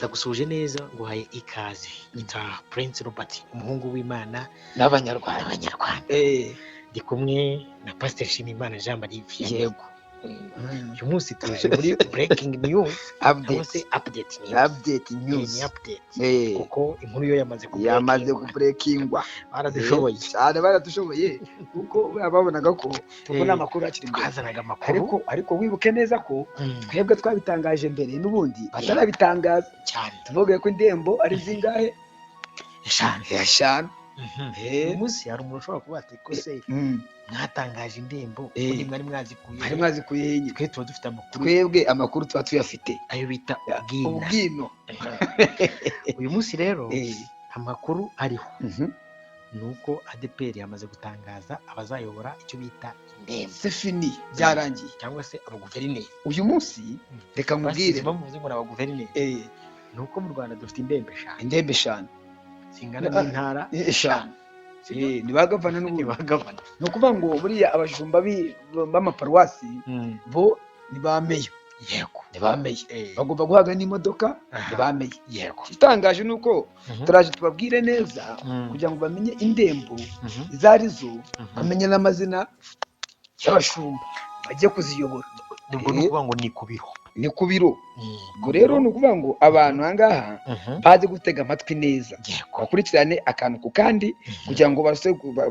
Ndagusuhuje neza, nguhaye ikaze. Nyita Prince Robert, umuhungu w'Imana n'Abanyarwanda. N'Abanyarwanda. Ndi kumwe na Pastor Nshimiyimana Jean Marie Vianney. Yego. Uyu munsi tuje muri breaking news cyangwa se update. Update news. Update news. Ni update kuko inkuru yo yamaze yamaze kubreaking. Kubreakingwa. Baradushoboye. Cyane, baradushoboye kuko buriya babonaga ko tubona amakuru hakiri mbere. Twazanaga amakuru. Ariko wibuke neza ko twebwe twabitangaje mbere n'ubundi batarabitangaza. Cyane. Tuvuge ko indembo ari zingahe? 5. 5. Uyu munsi hari umuntu ushobora kuba ati: "Ko se mwatangaje indembo, ubundi mwari mwazikuye?" Mwari mwazikuye he nyine? Twe tuba dufite amakuru. Twebwe amakuru tuba tuyafite. Ayo bita ubwina. Ubwino. Uyu munsi rero amakuru ariho ni uko ADEPR yamaze gutangaza abazayobora icyo bita indembo. C'est fini, byarangiye. Cyangwa se abaguverineri. Uyu munsi reka nkubwire. Basize bamuvuze ngo ni abaguverineri, ni uko mu Rwanda dufite indembo 5. Indembo 5. Zingana n'intara. 5. Ni ba gavana n'ubundi. Ni ba gavana. Ni ukuvuga ngo buriya abashumba b'amaparuwasi bo ni ba meya. Ni ba meya. Bagomba guhabwa n'imodoka, ni ba meya. Igitangaje ni uko turaje tubabwire neza kugira ngo bamenye indembo izo ari zo, bamenye n'amazina y'abashumba bagiye kuziyobora. Ubwo ni ukuvuga ngo ni ku biro. Ni ku biro. Ubwo rero ni ukuvuga ngo abantu aha ngaha baze gutega amatwi neza, bakurikirane akantu ku kandi kugira ngo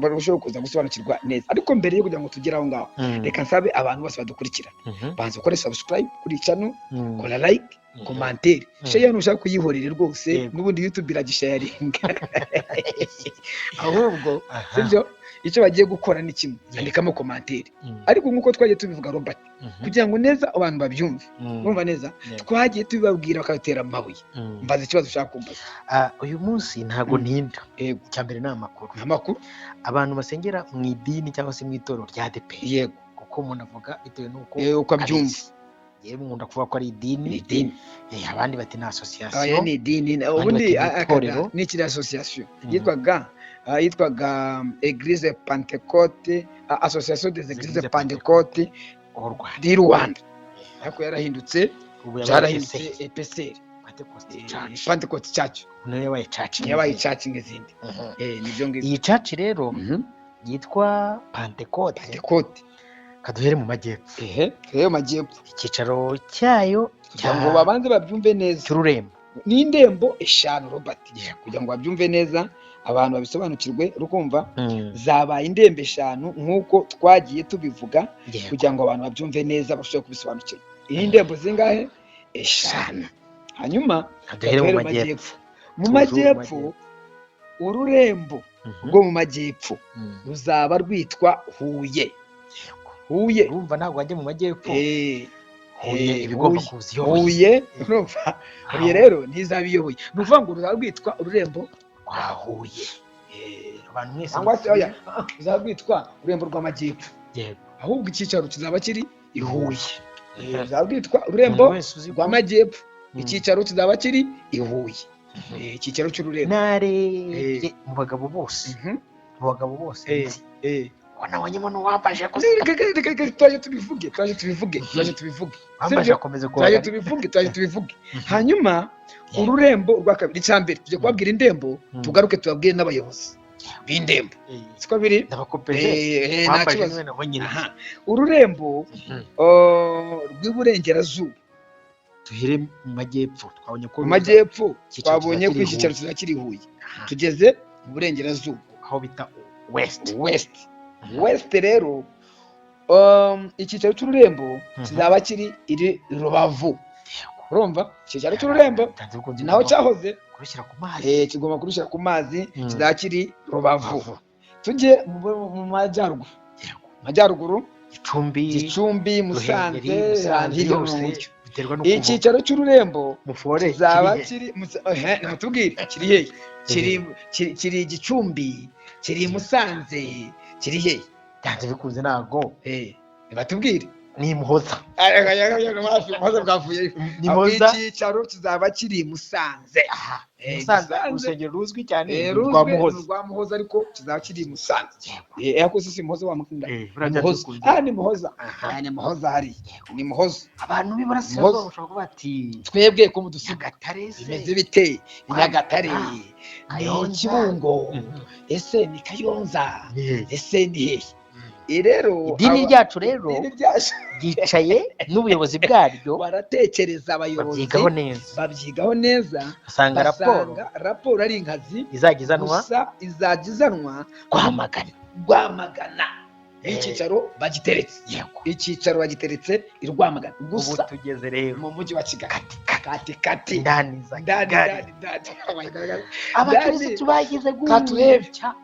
barusheho kuza gusobanukirwa neza. Ariko mbere yo kugira ngo tugere aho ngaho, reka nsabe abantu bose badukurikira banza ukore subscribe kuri channel, kora like, commentaire, share. Nushaka kuyihorere rwose, n'ubundi YouTube iragisharinga ahubwo. Sibyo? Icyo bagiye gukora ni kimwe, andikamo commentaire. Ariko nk'uko twagiye tubivuga, Robert, kugira ngo neza abantu babyumve, urumva neza, twagiye tubibabwira bakabitera amabuye. Mbaza ikibazo ushaka kumbaza. Uyu munsi ntago ntinda. Icya mbere ni amakuru. Amakuru. Abantu basengera mu idini cyangwa se mu itorero rya ADEPR, kuko umuntu avuga bitewe n'uko uko abyumva. abizi. Yewe, nkunda kuvuga ko ari idini. Ni idini. Abandi bati ni Aya association. ni idini. Abandi Ubundi bati ni itorero. Ni ikiri association yitwaga Eglise Pentecôte, Association des Églises Églises Pentecôte au Rwanda. du Rwanda, ariko yarahindutse. Ubu yabaye Byarahindutse. EPCR. EPCR. Pentecost Church. Pentecost Church. Nayo yabaye church. Yabaye church nk'izindi. Nibyo ngibyo. Iyi church rero yitwa Pentecote. Pentecote. Kaduhere mu majyepfo. Ehe, turebe mu majyepfo. Icyicaro cyayo kugira ngo babanze babyumve neza, cy'ururembo. Ni indembo 5, Robert. Kugira ngo babyumve neza, abantu babisobanukirwe, urukumva, zabaye indembo 5 nk'uko twagiye tubivuga, kugira ngo abantu babyumve neza, bashobore kubisobanukirwa. Iyi ndembo zingahe? 5. Hanyuma Kaduhere mu duhere mu majyepfo. majyepfo. Mu Toujours mu majyepfo, majyepfo. ururembo rwo mu majyepfo ruzaba rwitwa Huye. Huye. Urumva ntabwo wajya mu majyepfo, Huye ibigomba Huye. kuza iyoboye. Huye, urumva Huye rero ntizaba iyoboye. Ni ukuvuga ngo ruzaba rwitwa ururembo rwa Huye. Abantu mwese Cyangwa se mutuye- oya, ruzaba rwitwa ururembo rw'amajyepfo. Ahubwo icyicaro kizaba kiri i Huye. Ruzaba rwitwa ururembo Umuntu wese uzi ko rw'amajyepfo, icyicaro kizaba kiri i Huye. Icyicaro cy'ururembo. Narebye mu bagabo bose, mu bagabo bose nzi, nabonyemo n'uwambaje gusa. Reka, turaje tubivuge, turaje tubivuge, turaje tubivuge. Wambaje Sibyo? akomeza Turaje kubaga. tubivuge, turaje tubivuge. Hanyuma ururembo rwa kabiri, icya mbere tujya kubabwira indembo, tugaruke tubabwire n'abayobozi b'indembo, siko biri? Ndabakopeje. Nta Wambaje kibazo. niwe nabonye. Aha. Ururembo rw'iburengerazuba. Duhere mu majyepfo, twabonye ko Mu majyepfo icyicaro twabonye ko kizaba kiri icyicaro Huye. kizaba kiri i Huye. Tugeze mu burengerazuba. Aho bita west. West. West rero, icyicaro cy'ururembo kizaba kiri iri Rubavu. Urumva, icyicaro cy'ururembo Byanze bikunze naho ugomba cyahoze kubishyira ku mazi. Kigomba kubishyira ku mazi. Kizaba kiri Rubavu. Rubavu. Tujye mu majyaruguru. Majyaruguru. Gicumbi. Gicumbi, Musanze. Ruhengeri, Musanze hirya no hose hino gutyo. Biterwa n'uko uvuga. Icyicaro cy'ururembo Mufore kizaba kiri he? kiri nimutubwire kiri hehe? Kiri Gicumbi, kiri Musanze, kiri hehe? Byanze bikunze ntabwo Nibatubwire. Ni Muhoza. Muhoza bwavuyeyo. Ni Muhoza. Icyicaro kizaba kiri i Musanze. Musanze urusengero ruzwi cyane rwa Muhoza. Rwa Muhoza, ariko kizaba kiri i Musanze. Ariko si Muhoza wa Mukunda. Muhoza. Ni Muhoza. Ni Muhoza hariya. Ni Muhoza. Abantu b'iburasirazuba bashobora kuba bati twebwe ko mudusiga Nyagatare se bimeze bite? Nyagatare ni Kibungo, ese ni Kayonza, ese ni hehe? Rero idini ryacu rero ryicaye n'ubuyobozi bwaryo baratekereza, abayobozi babyigaho neza, basanga raporo ari inkazi izajya izanwa, gusa izajya izanwa Rwamagana. Icyicaro bagiteretse, icyicaro bagiteretse i Rwamagana gusa. Ubu tugeze rero mu mujyi wa Kigali kati kati ndani za Kigali. Abakirisitu bagize gutya,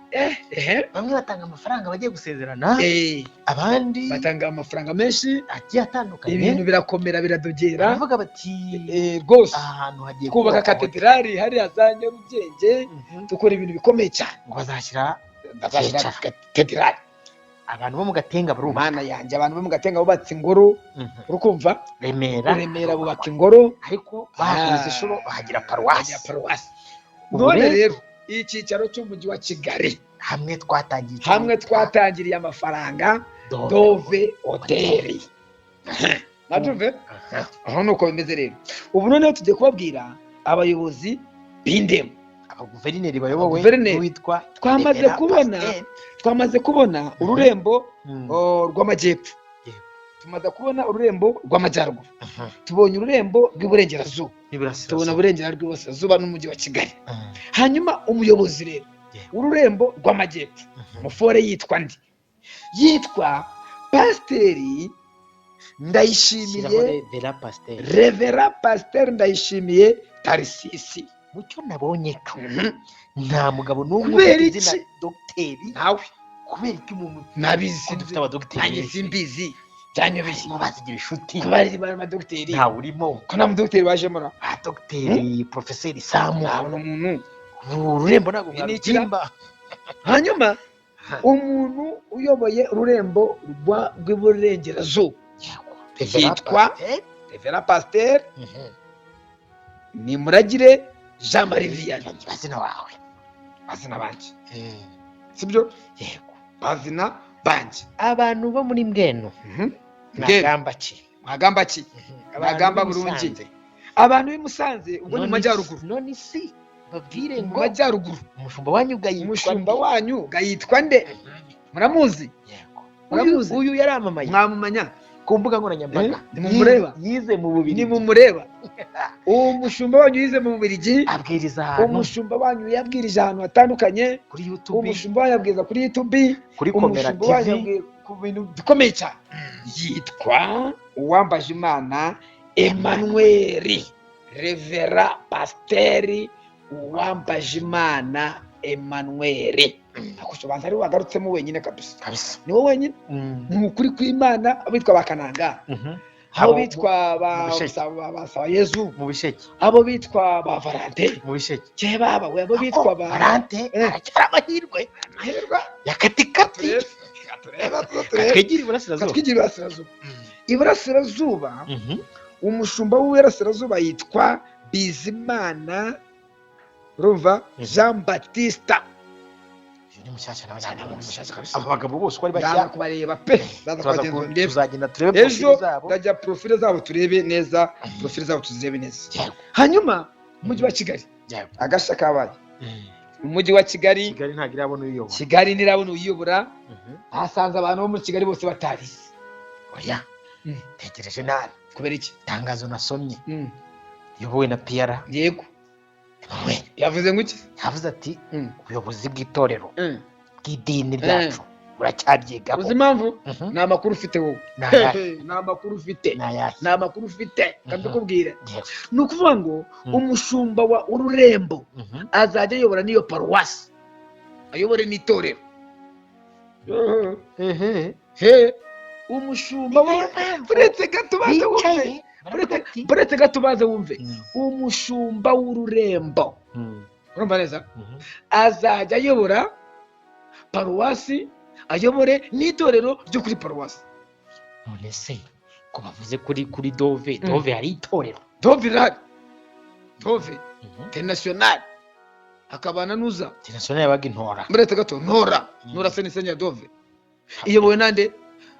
bamwe batanga amafaranga bagiye gusezerana, abandi batanga amafaranga menshi agiye atandukanye, ibintu birakomera biradogera, baravuga bati rwose ahantu hagiye kubaka katedrali hariya za Nyarugenge, dukora ibintu bikomeye cyane, ngo bazashyira katedrali. Abantu bo mu Gatenga barubaka. Mana yanjye, abantu bo mu Gatenga bubatse ingoro, urukumva Remera bubaka ingoro, ariko bahageze inshuro bahagira paruwasi. None rero icyicaro cy'umujyi wa Kigali hamwe twatangiriye amafaranga, Dove Hoteli. Nabyumve aho nuko bimeze rero. Ubu noneho tugiye kubabwira abayobozi b'indembo, abaguverineri bayobowe n'uwitwa twamaze kubona ururembo rw'amajyepfo, tumaze kubona ururembo rw'amajyaruguru, tubonye ururembo rw'iburengerazuba, tubona uburengera rw'iburasirazuba n'umujyi wa Kigali. Hanyuma umuyobozi rero ururembo rw'amajyepfo mufore yitwa nde? Yitwa Pasiteri Ndayishimiye, Revera Pasiteri Ndayishimiye Tarisisi. Mucyo nabonye ko nta mugabo n'umwe ufite izina dogiteri, nawe kubera iki umuntu nabizi dufite abadogiteri nanjye simbizi byanyobeye, bazigira inshuti kuba ari abadogiteri ntawe urimo, ko nta mudogiteri wajemo ra dogiteri Profeseri Samu ntabona umuntu ururembo ntabwo mwarubyimba. Hanyuma umuntu uyoboye ururembo rw'iburengerazuba yitwa Revera Pasiteri Nimuragire Jean Marie Vianney. Bazina wawe, bazina banje, sibyo? Yego, bazina banje. Abantu bo muri Mbwenu mwagamba ki? Mwagamba ki? Mwagamba burungi. Abantu b'i Musanze ubwo ni mu majyaruguru. None si babwire ngo mu majyaruguru umushumba wanyu gayitwa, umushumba wanyu gayitwa nde? Muramuzi? Yego, muramuzi. Uyu yaramamaye, mwamumanya ku mbuga nkoranyambaga. Nimumureba, yize mu Bubiligi. Nimumureba umushumba wanyu yize mu Bubiligi, abwiriza ahantu. Umushumba wanyu yabwirije ahantu hatandukanye kuri YouTube. Umushumba wanyu abwiriza kuri YouTube, kuri Komera TV, ku bintu bikomeye cyane. Yitwa Uwambajimana Emmanuel, Revera Pasiteri Uwambajimana Emmanuel. Akushobanza ari wagarutsemo wenyine kabisa. Ni wowe wenyine. Ni ukuri kw'Imana. Abitwa bakananga, abo bitwa ba Sabayezu mu bisheke, abo bitwa ba Valante mu bisheke, cye baba we, abo bitwa ba Valante aracyari amahirwe ya katikati. Katwigira iburasirazuba, katwigira iburasirazuba. Iburasirazuba umushumba w'iburasirazuba yitwa Bizimana urumva Jean Baptiste. Ni mushyashya nawe ntabwo abo bagabo bose uko ari bashya ndaza kubareba pe, ndaza kubagenzura ndebe, tuzagenda turebe ejo ndajya profile zabo turebe neza, profile zabo tuzirebe neza. Hanyuma umujyi wa Kigali agasha kabaye umujyi wa Kigali, Kigali ntabwo irabona uyobora, Kigali ntirabona uyobora. Hasanze abantu bo muri Kigali bose batarize. Oya, tekereje nabi. Kubera iki? Itangazo nasomye riyobowe na PR. Yego, yavuze ngo iki? Yavuze ati ubuyobozi bw'itorero bw'idini ryacu buracyabyigamo. Uzi impamvu? Ni amakuru ufite wowe, ni amakuru ufite, ni amakuru ufite ndabikubwira. Ni ukuvuga ngo umushumba wa ururembo azajya ayobora n'iyo paruwasi, ayobore n'itorero. Umushumba wa uretse gato baze wumve, uretse gato baze wumve, umushumba w'ururembo urumva neza azajya ayobora paruwasi, ayobore n'itorero ryo kuri paruwasi. None se Ko bavuze kuri Dove, Dove hari itorero. Dove irahari, Dove International, hakaba na nuza. International yabaga intora. Muretse gato, Ntora. Ntora se ni ya Dove, iyobowe nande?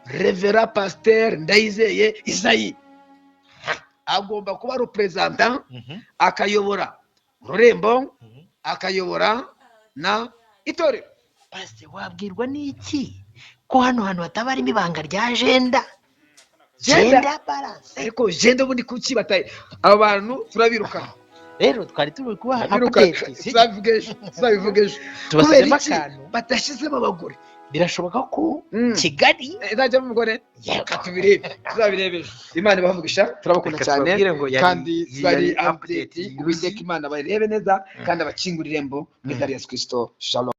Reverend Pasteur Ndayizeye Isayi agomba kuba représentant, akayobora ururembo, akayobora na itorero. Pastor, wabwirwa n'iki ko hano hantu hataba harimo ibanga rya gender? Gender? Gender balance. Ariko gender ubundi kuki bataye abo bantu? Turabirukana. Rero twari turi kubaha Turabirukana. update, si? Tuzabivuga ejo, tuzabivuga ejo. Tubasizemo Kubera iki akantu. badashyizemo abagore? Birashoboka ko Kigali izajyamo umugore. Yego. Reka tubirebe, tuzabirebe ejo. Imana ibahavugisha, turabakunda Reka cyane. tubabwire ngo Kandi yari zari update update. Uwiteka Imana barebe neza kandi abakingura irembo mu izina rya Yesu Kristo. Shalom.